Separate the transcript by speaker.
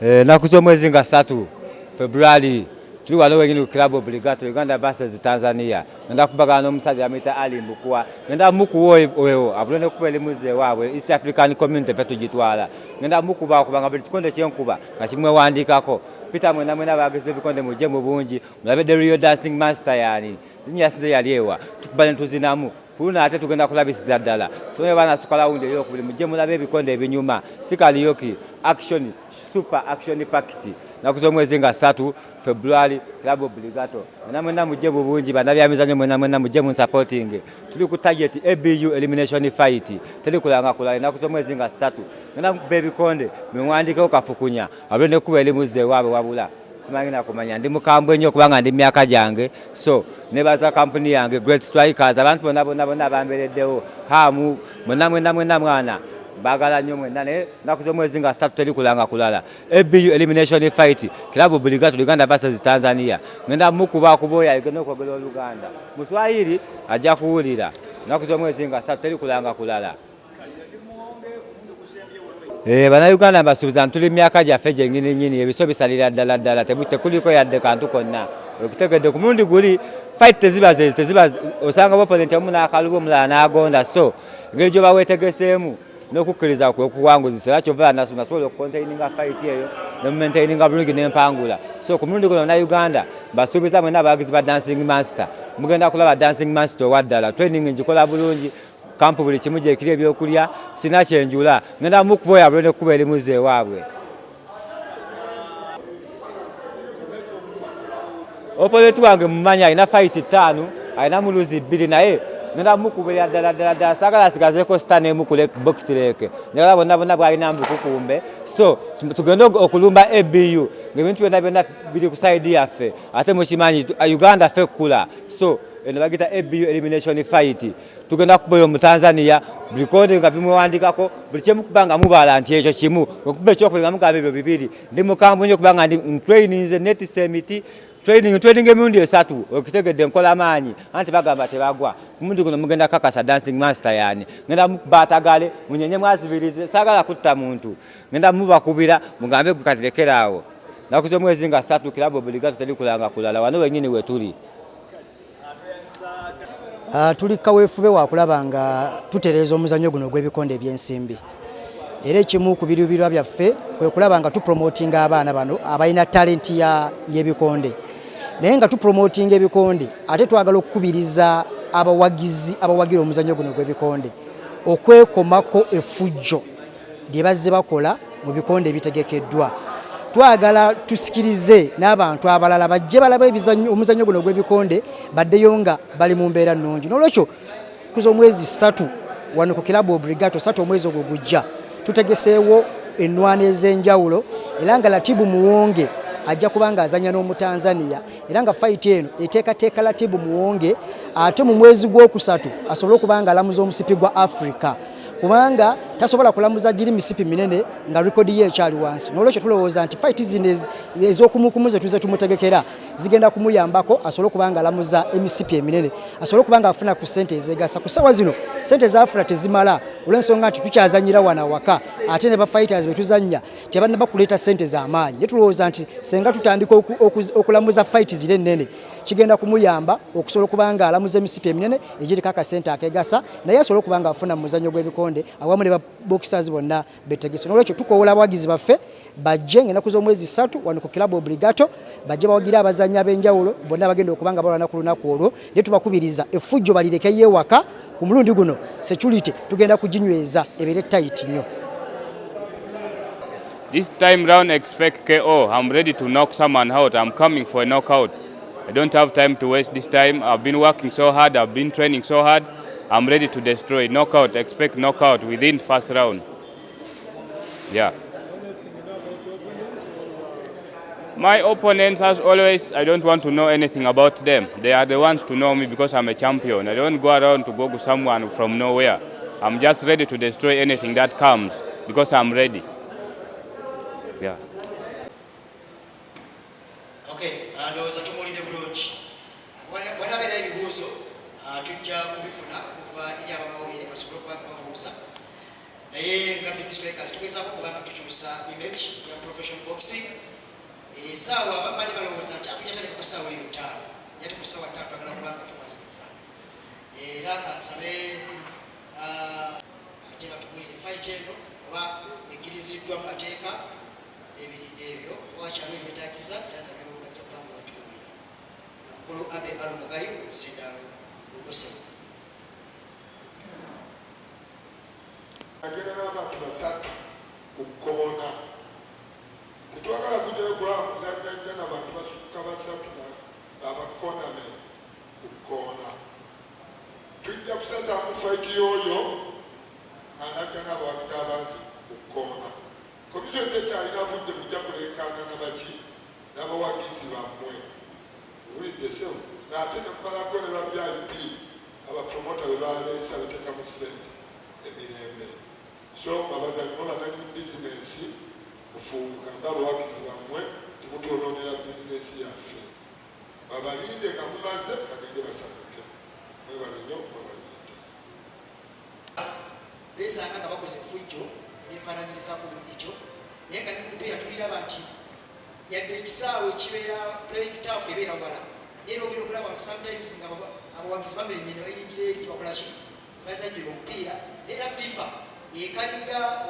Speaker 1: Ennaku z'omwezi nga 3 February, tuli wano wenyini ku Club Obligato, Uganda versus Tanzania. Ngenda kubagana n'omusajja bamuyita Ali Mbukuwa. Ngenda mukuwa oyo abule n'ekkuba erimuza ewaabwe. East African Community ffe tugitwala. Ngenda mukuba kubanga buli kikonde kyenkuba nga kimwewandiikako. Peter, mwena mwena abawagizi b'ebikonde, mujje mu bungi mulabe the real Dancing Master. Yani linnya yasinze yali ewa tukuba ne tuzinamu. Ku luno ate tugenda kulabisiza ddala. Simanyi banasuka round eyokubiri. Mujje mulabe ebikonde ebinyuma, si karaoke action, super action packed. Naku z'omwezi nga 3 February, Club Obligato. Mwena mwena mujje bubungi, bannabyamizanyo mwena mwena mujje mu supporting. Tuli ku target ABU elimination fight, teri kulanga kulala. Ennaku z'omwezi nga 3 ngenda mukuba ebikonde mwewandiikewo kafukunya abule nekuba erimuzza ewaabwe. Wabula simanyi nakumanya ndi mukambwe nnyo kubanga ndi myaka gyange. So nebaza kampuni yange Great Strikers, abantu bonna bonna bonna bambereddewo, hamu mwena mwena mwena mwana mbagala nnyo mwenna. Naye naku z'omwezi nga 3, teri kulanga kulala, ABU elimination fight, Club Obligato, Uganda versus Tanzania. Ngenda mukuba kuboya agenda okwogera Oluganda, Muswahili ajja kuwulira. Naku z'omwezi nga 3, teri kulanga kulala. Bannayuganda mbasuubiza nti tuli myaka gyaffe gyennyini nnyini, ebiso bisalira ddala ddala, tekuliko yadde kantu konna. Okutegedde ku mulundi guli fight teziba zezi teziba, osanga opponent omu n'akaluba, omulala n'agonda. So engeri gy'oba weetegeseemu n'okukkiriza kwe okuwanguzisa, era kyova nasobola okucontaininga fight eyo nemumaintaininga bulungi n'empangula. So ku mulundi guno, Bannayuganda mbasuubiza mwenna abawagizi ba Dancing Master, mugenda kulaba Dancing Master owa ddala. Training ngikola bulungi, camp buli kimu gyekiri, ebyokulya sina kyenjula. Ngenda mukuba oyo abule nekkuba erimuza ewaabwe. Opponent wange mumanyi, alina fight ttaano, alina muluzi bbiri, naye ngenda mukubira ddala ddala ddala. Saagala asigazeeko star n'emu ku BoxRec. Njagala bonna bonna bwalina mbukukumbe. So tugende okulumba ABU ng'ebintu byonna byonna biri ku side yaffe. Ate mukimanyi Uganda ffe kkula. So eno bagita ABU elimination fight. Tugenda kubayo mu Tanzania, buli konde nga bimwewandikako, buli kyemukuba nga mubala nti ekyo kimu, okuba ekyokubiri nga mugamba ebyo bibiri. Ndi mukambwe nnyo kubanga ndi ntraininze, netisa emiti, training emirundi esatu. Okitegedde, nkola maanyi, anti bagamba tebagwa. Ku mulundi guno mugenda kakasa Dancing Master. Yani ngenda mukubatagale munyenye mwazibirize, saagala kutta muntu. Ngenda mubakubira mugambe gwe kati lekeraawo. Naku z'omwezi nga 3, Club Obligato, teri kulanga kulala, wano wennyini we tuli.
Speaker 2: Tuli kaweefube wakulaba nga tutereeza omuzannyo guno ogw'ebikonde ebyensimbi, era ekimu ku biruubirwa byaffe kwe kulaba nga tupromotinga abaana bano abalina talenti y'ebikonde. Naye nga tupromotinga ebikonde, ate twagala okukubiriza abawagizi abawagira omuzannyo guno ogw'ebikonde okwekomako effujjo lye bazze bakola mu bikonde ebitegekeddwa. Twagala tusikirize n'abantu abalala bajje balabe omuzannyo guno ogw'ebikonde, baddeyo nga bali mu mbeera nnungi. N'olwekyo kuza omwezi 3 wano ku Club Obligato, 3 omwezi ogwo gujja, tutegeseewo ennwana ez'enjawulo, era nga Latibu Muwonge ajja kuba nga azanya n'Omutanzania, era nga fight eno eteekateeka Latibu Muwonge ate mu mwezi gw'okusatu asobole okuba nga alamuza omusipi gwa Africa, kubanga tasobola kulamuza giri misipi minene nga rekodi ye ekyali wansi. N'olwekyo tulowooza nti fight zino ez'okumukumu ze tuze tumutegekera zigenda kumuyambako asobole okuba nga alamuza emisipi eminene, asobole okuba nga afuna ku ssente ezegasa. Ku ssaawa zino ssente zafuna tezimala, olw'ensonga nti tukyazanyira wano awaka, ate ne bafighters betuzannya tebannaba kuleeta ssente z'amaanyi. Naye tulowooza nti senga tutandika okulamuza fight ziri ennene, kigenda kumuyamba okusobola okuba nga alamuza emisipi eminene egiriko akasente akegasa, naye asobole okuba nga afuna mu muzannyo gw'ebikonde awamu ne baboxers bonna betegese. Nolwekyo tukoowola abawagizi baffe bajje ng'ennaku z'omwezi 3 wano ku Club Obligato, bajje bawagire abazannyi ab'enjawulo bonna bagenda okuba nga balwana ku lunaku olwo. Naye tubakubiriza effujjo balirekeyo ewaka. Ku mulundi guno security tugenda kuginyweza ebeere tight nnyo.
Speaker 3: This time round, expect KO. I'm ready to knock someone out. I'm coming for a knockout. I don't have time to waste this time. I've been working so hard. I've been training so hard. I'm ready to destroy. Knockout. Expect knockout within first round. Yeah. My opponents, as always, I don't want to know anything about them. They are the ones to know me because I'm a champion. I don't go around to go to someone from nowhere. I'm just ready to destroy anything that comes because I'm ready. Yeah.
Speaker 2: Okay, ndowooza tumuwulidde bulungi. Wanabeerayo ebibuuzo, tujja kubifuna okuva eri abamawulire basobole okuba nga babuuza. Naye nga Big Strikers tugezaako okuba nga tukyusa image ya professional boxing. Essaawa abamu balowooza nti atujatandika ku ssaawa eyo 5, naye ku ssaawa 5 twagala kubanga tumaliriza. Era kansabe ate batugulire fight eno oba ekkiriziddwa mu mateeka ebiringa ebyo, oba kyalo ebyetaagisa, era nabyo bajja kubanga batubuulira. Mukulu Abe Alumugayi, omuzindaalo ogosebo.
Speaker 4: Agenda n'abantu basatu ku kkoona. Tetwagala kujjayo kulaba muzannyajja n'abantu basukka basatu babakoname ku kkoona. Tujja kusazaamu fight y'oyo anajja n'abawagizi abangi ku kkoona. Komisoni tekyalina budde kujja kuleekaana nabaki n'abawagizi bammwe. Owulidde, ssebo? N'ate ne mumalako ne ba VIP abapromota be baleese abateekamu ssente emirembe. So abazanyi mwe bannanyini bizinensi, mufuugambe abawagizi bammwe, timutwonoonera bizinensi yaffe. Babalinde nga mumaze, bagende basanyuke. Mwebale nnyo, mwebalirete.
Speaker 2: Besanga nga bakoze effujjo eryefaananyirizaako bwe lityo, naye nga ne mupiira tuliraba nti yadde ekisaawe kibeera playing turf ebeera wala, naye era ogenda okulaba nti sometimes nga abawagizi bamenye ne bayingira eri, tebakola ki, tebazannyira omupiira. Naye era FIFA ekaliga.